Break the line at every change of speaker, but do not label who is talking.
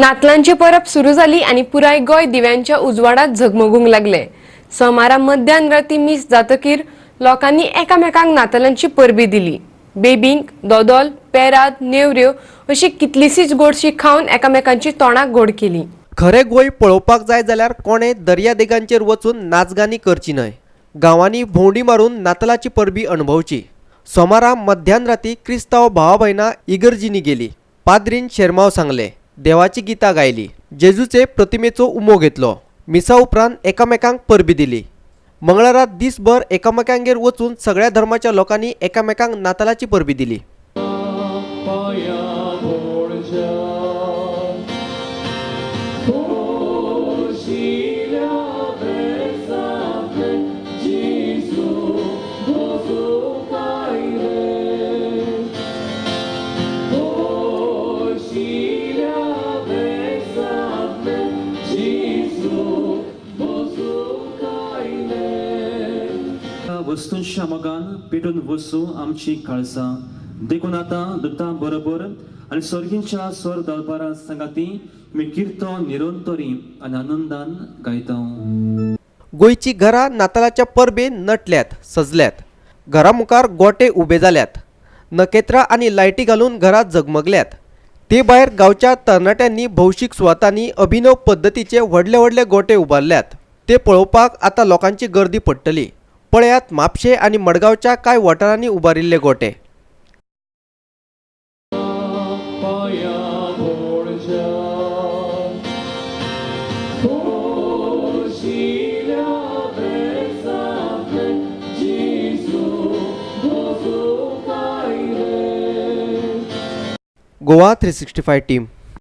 नातलांची परब सुरू जाली आनी पुराय गोंय दिव्यांच्या उजवाडात झगमगूंक लागले. सोमारा मध्यान राती मीस जातकीर लोकांनी एकामेकांक नातालांची परबी दिली. बेबींक, दोदोल, पेराद, नेवऱ्यो अशी कितलीशीच गोडशी खावन एकामेकांची तोंडाक गोड केली.
खरें गोंय पळोवपाक जाय जाल्यार कोणें दर्यादेगांचेर वचून नाचगानी करची न्हय. गांवांनी भोंवडी मारून नातलाची परबी अणभवची. सोमारा मध्यान राती क्रिस्तांव भावा भयणां इगर्जींनी गेली. पाद्रीन शेरमांव सांगले, देवाची गितां गायली, जेजूचे प्रतिमेचो उमो घेतलो. मिसा उपरांत एकामेकांक परबी दिली. मंगळारा दिसभर एकामेकांगेर वचून सगळ्या धर्माच्या लोकांनी एकामेकांक नातालाची परबी दिली.
वस्तूंच्या मोगान पेटून वसू आमची काळजां. देखून आतां दुतां बरोबर आनी सर्गींच्या स्वर दरबारा सांगाती मी किर्तन निरंतरी आनी आनंदान गायता.
गोंयची घरां नातालाच्या परबेन नटल्यात, सजल्यात. घरा मुखार गोटे उबे जाल्यात. नखेत्रां आनी लायटी घालून घरां जगमगल्यात. ते भायर गांवच्या तरणाट्यांनी भौशीक सुवातांनी अभिनव पद्दतीचे व्हडले व्हडले गोटे उबारल्यात. ते पळोवपाक आतां लोकांची गर्दी पडटली. पळयात म्हापशें आनी मडगांवच्या कांय वाठारांनी उबारिल्ले गोटे. Goa 365 team.